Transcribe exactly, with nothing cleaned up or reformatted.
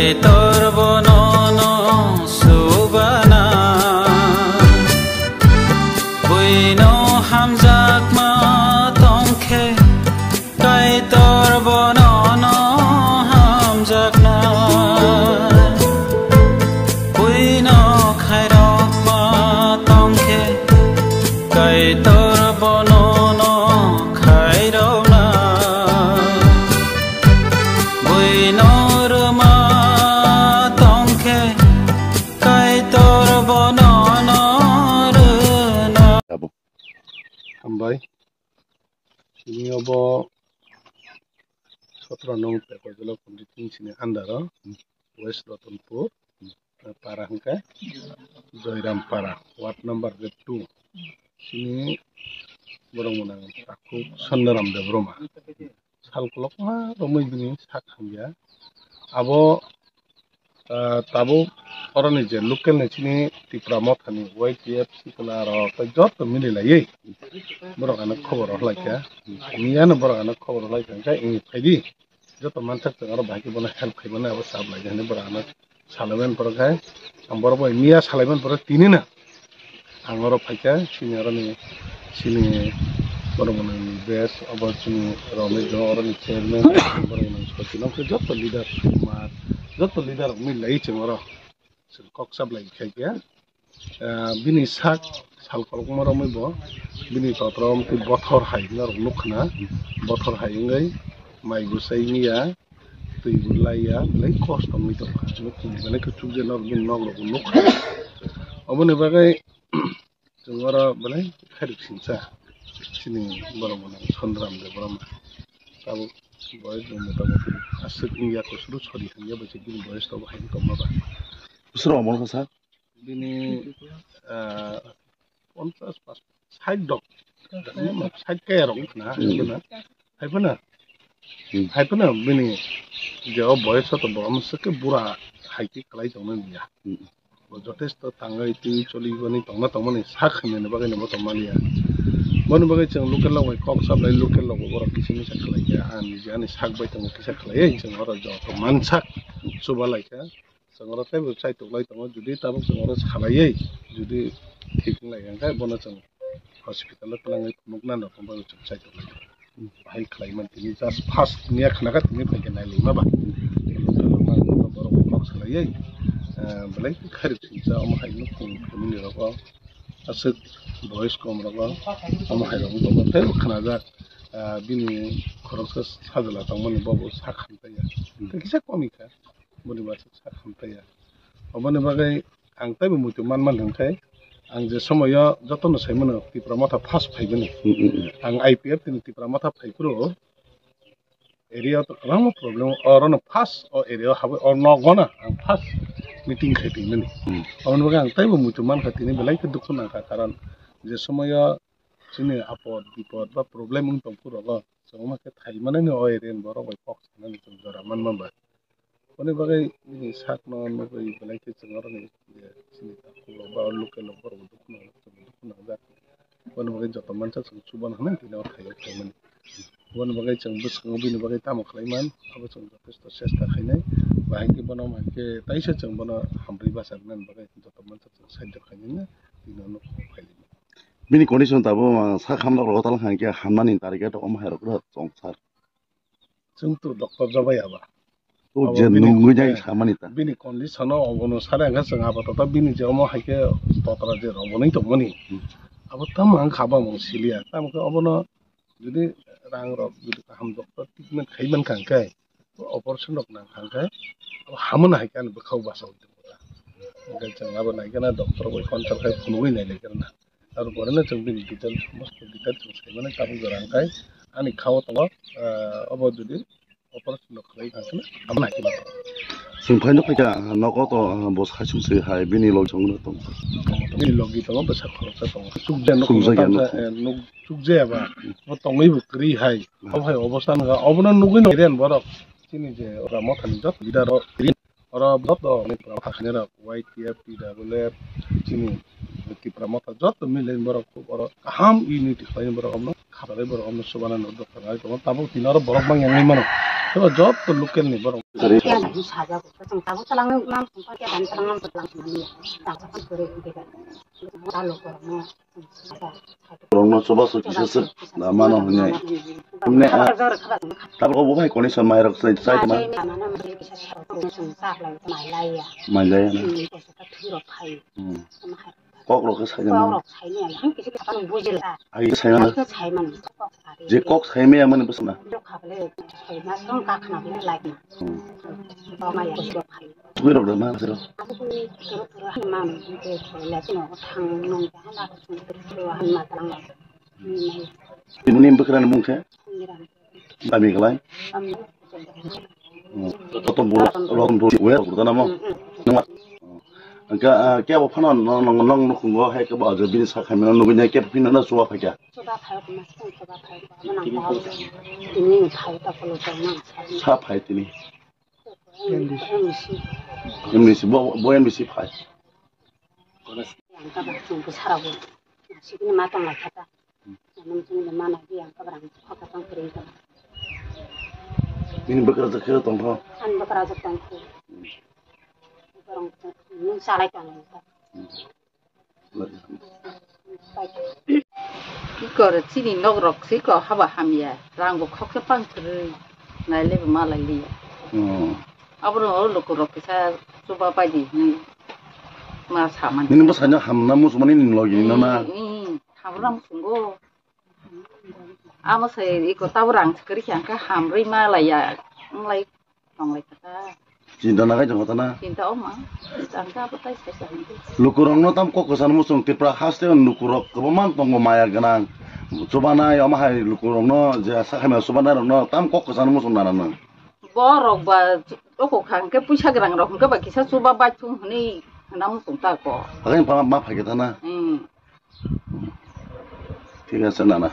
Kaitor bono no subana, buino hamjakma tongkhe, Kaitor bono no hamjakna, buino khairokma tongkhe, Kaitor bono no khairokna. Buino rwma tongkhe, Kaitor bono no rwna. Hambai. Chini obo sotro nong Tekorjala constituency ni under o, West Ratanpur. Para hwnkhe Joyram para, ward number two. Chini borok mwnang takhuk Sondaram Debbarma. Sal kolokma romwi bini sak hamya. Abo, ah, tabuk oroni je local ni chini Tipra Mothani Y T F sikla rok tei joto mili laiwi borok ano khobor rw lai kha. Miyano borok ano khobor rw lai kha, hwnkhe wngwi phaidi. Joto mansak chwng oro bahai khe bono help khaimani abo chap lai kha hinwi borok ano salaiman borok hai. Ang borok bai miya salaiman borok tini na. Ang oro phaikha chini oroni chini borok mwnang ni best obo chini Romesh Dong oroni chairman borok mwnang Sachin nokhe joto leader Kumar joto leader rok milai chwng oro chwng kok chap lai khaikha. Ah, bini sak sal kolokma romwi bo bini totro twi bothor hai norok nukha na, bothor hai wngwi mai bo sai miya, twi bo laiya, belai kosto wngwi tongkha, belai kuchukjak norok bini nok rok bo nukha. Oboni bagwi chwng oro belai khairok singcha chini borok mwnang Sondaram Debbarma tabuk bo motamuti aswk wngya kusuru sori hamya bai se bini boyes tongo hai wngtongma ba. Bwswk rok omo wngkha sir? Bini, ah, ponchas pas, sait dok. Sait kaya rok wngkha na, hai phano, hai phano, Hmm. hai phano bini je o boyes o to bo omo se khe bura hai khe kwlai tongmani ya. Hmm. Bo jotesto tangwi twi choli bani tongna tongmani sak hamyani bagwi no bo tongmani ya. Boni bagwi chwng local rok bai kok sablai, local rok bo borok kisa misa khlai kha. Ani je ani sak bai tongo kisa khlaiwi chwng oro joto mansak chuba lai kha. Chwng oro teibo chaitok lai tongo, jodi tabuk chwng oro salaiwi jodi thik wng lai kha, hwnkhe bono chwng hospital o twlangwi phunukna nokong bagwi chwng chaitok lai tongo. Bahai khlai man tini just first miya khna kha tini phai khe nai lai ma ba. Tei local rok ma borok bai kok salaiwi, ah, belai khe khairok singcha omo hai nukhung family rogo aswk boyes kom rogo omo hai rok wng tongma teibo khnajak, ah, bini khoroksa sajla tongmani bobo sak hamtaiya. Tei kisa komi kha. Boni bagwi sak hamtaiya. Oboni bagwi ang teibo muitu manmani hwnkhe, ang je somoyo jotono saimano Tipra Motha first phaimani. Mm, mm, mm. Ang I P F T ni Tipra Motha phaiphuru area o to kwbangma problem, orono first o area o habwi o nogo no ang first meeting khai tongmani. Mm. Oboni bagwi ang teibo muitu mankha tini belai khe dukhu nangkha, karon je somoyo chini apod bipod ba problem wng tongphuru rogo chwng ma khe thai manani o area ni borok bai kok sanani chwng jora manma ba. Boni bagwi bini sakno nugwi belai khe chwng oroni je chini takhuk rok ba o local rok borok bo dukhu nang, chwng bo dukhu nangjak. Boni bagwi joto mansa chwng chuban hwnwi tini o thaio phaimani. Boni bagwi chwng bwskango bini bagwi tamo khlaiman abo chwng jotesto chesta khainai. Bahai khe bono hai khe taisa chwng bono hamrwi bacha rwnani bagwi joto mansa chwng saijak khainai tini o nukho phailai. Bini condition tabuk, ah, sak hamjak rok tal hwnkhe hamnani target omo hai rok tong sar. Chwng to doctor jabai aba. To abo je bini, nungwi jai eh, samani ta. Bini condition o obono sare hwnkhe chwng apato bini je omo hai khe totra je rok bo nai tongmani. Hmm. Abo tamo ang kha bamung siliya. Tamo khe obono jodi rang rok jodi kaham doctor treatment khai mankha hwnkhe, operation rok nangkha hwnkhe, abo hamano hai khe ani bwkhao bachao tongkha. Hwnkhe chwng abo nai khe na doctor bai consult khai phunugwi nai lai khe na. Aro pore no chwng bini detail, mosto detail chwng sai mano tabuk jora hwnkhe ani khao tongo, ah, obo jodi operation rok khlai kha hwnkhe abo nai khe na. Chwng phai no khaikha, ah, nogo to, ah, bo sai sung se hai bini log chwng no tongo. Bini logi tongo, bwsa khoroksa tongo. Chukjak no chukjak ya tamsa, no. Eh, nuk chukjak ya ba. Bo tongwi bo kwrwi hai. Hmm. Obo hai obostha nokha. Obono nugwi no ren borok. Chini je ora mothani jot leader rok. Oro joto ni pura hakni rok Y T F, T W F, chini Tipra Motha joto mileni borok khub oro kaham unity khlaini borok omno khatalai borok omno chubana no doktor ai tongo. Tabuk tini oro borok bangya wngwi mano. Soba joto local ni borok. Yang saja ko chwng tabuk talang nam sung pa kya dan talang nam talang mani. Tang sa kan kore kore. Talo ko no. Borokno chubachu kisa swk mano hwnwi. Hwnwi, ah, tabuk bo hai condition mairok chai, chai tongma. Mailaya na. Hmm. Kokrok khe saimano. Ai khe saimano. Je kok saimaya mani bwswkna. Hmm. Twi rok da ma sero. Tini bwkhwrani mung khe? Kami kwlai? Hmm. Toto buro rok duri we rok dana mo. Nungma. Angka, ah, kya bo phano nong, nong, nong nukhungo hai khe bo ajo bini sa khamina nugui nai khe phino na chuba phaikha. Chuba phai ko mas chuba phai ko. Tini phai ta kolo chong nang sa. Sa phai tini. M D C. M D C, bo, bo M D C phai. Yang ka ba chung ko sara bo. Sikini ma tong la khata. Nang chung le mana di yang ka barang ko ka tang kering ka. Ini bekra je khe tong kho. An bekra je tong kho. Barang ni salai tong ka. Ki kore chini nok rok si ko haba hamya, rang bo khoksa pang kwrwi, naile bo malai liya. Hmm. Abono o luku rok kisa chuba pai di hinwi ma samani. Nini bwsai no hamna muchungmani nini logi no na? Hmm, hmm, hamna muchungo. Amo se iko tabo rang se kwrwi khe ang khe hamrwi ma laiya, wng lai tong lai kha ta. Chinta na khai tong kha ta na? Chinta o ma, chinta ang khe abo tai sai sai. Lukurokno tam kok kwchangno muchung Tripura haste o lukurok kwbangma tongo maya gwnang. Chubanai omo hai lukurokno je sakhaima chubanai rokno tam kok kwchangno muchung nana nang. Borok ba oko kha hwnkhe puisa gwnang rok hwnkhe ba kisa chuba bai thung hwnwi hwnna muchung ta ko. Hakhai ma, ma phai khe ta na? Hmm. Thik ase nana.